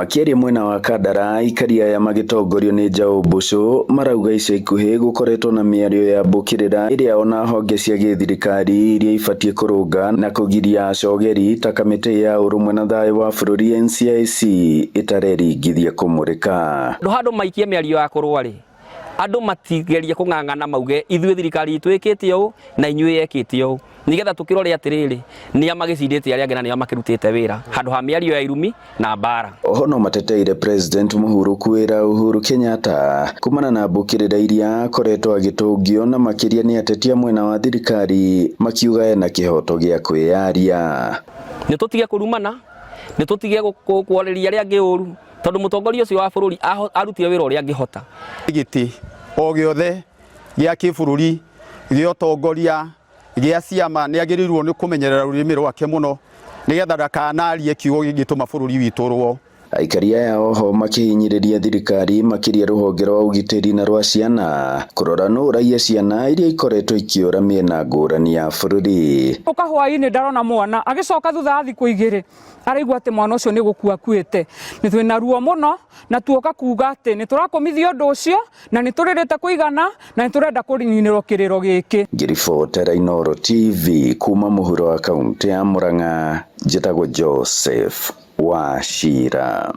Makĩaria mwena wa Kandara, aikari aya magĩtongorio nĩ Njaũ Mbũcũ marauga ica ikuhĩ gũkoretwo na mĩario ya mbũkĩrĩra ĩrĩa ona honge cia gĩthirikari iria ibatiĩ kũrũnga na kũgiria acogeri ta kamĩtĩ ya ũrũmwe na thayũ wa bũrũri NCIC ĩtareringithia kũmũrĩka. Andũ handũ maikie mĩario ya kũrũa rĩ, andũ matigerie kũng'ang'ana mauge ithuĩ thirikari itũ ĩkĩte ũũ na inyuĩ yekĩte ũũ, nĩgetha tũkĩrore atĩrĩrĩ, nĩa magĩcindĩte arĩa angĩ na nĩa makĩrutĩte wĩra handũ ha mĩario ya irumi na mbara. Oho no mateteire President mũhurũku wĩra Uhuru Kenyatta kumana na mbũkĩrĩra iria akoretwo agĩtũngio na makĩria nĩ ateti a mwena wa thirikari makiuga ena kĩhoto gĩa kwĩyaria. Nĩ tũtige kũrumana, nĩ tũtige kwarĩria arĩa angĩ ũru, tondũ mũtongoria ũcio wa bũrũri arutire wĩra ũrĩa angĩhota. Gĩtĩ o gĩothe gĩa kĩbũrũri gĩa ũtongoria gĩa ciama nĩ agĩrĩirwo nĩ kũmenyerera rũrĩmĩ rwake mũno nĩgetha ndakanarie kiugo gĩngĩtũma bũrũri witũ ũrũo. Aikari aya oho makĩhinyĩrĩria thirikari makĩria rũhonge rwa ũgitĩri na rwa ciana kũrora nũ ũraiya ciana iria ikoretwo ikĩũra mĩena ngũrani ya bũrũri. Ũka hwaĩ-inĩ ndarona mwana agĩcoka thutha wa thikũ igĩrĩ araigua atĩ mwana ũcio nĩ gũkua akuĩte. Nĩ twĩna ruo mũno na tuoka kuga atĩ nĩ tũrakũmithia ũndũ ũcio na nĩ tũrĩrĩte kũigana na nĩ tũrenda kũninĩrwo kĩrĩro gĩkĩ. Ngĩribotera Inooro TV kuma mũhuro wa kaũntĩ ya Murang'a, njĩtagwo Joseph Wachira.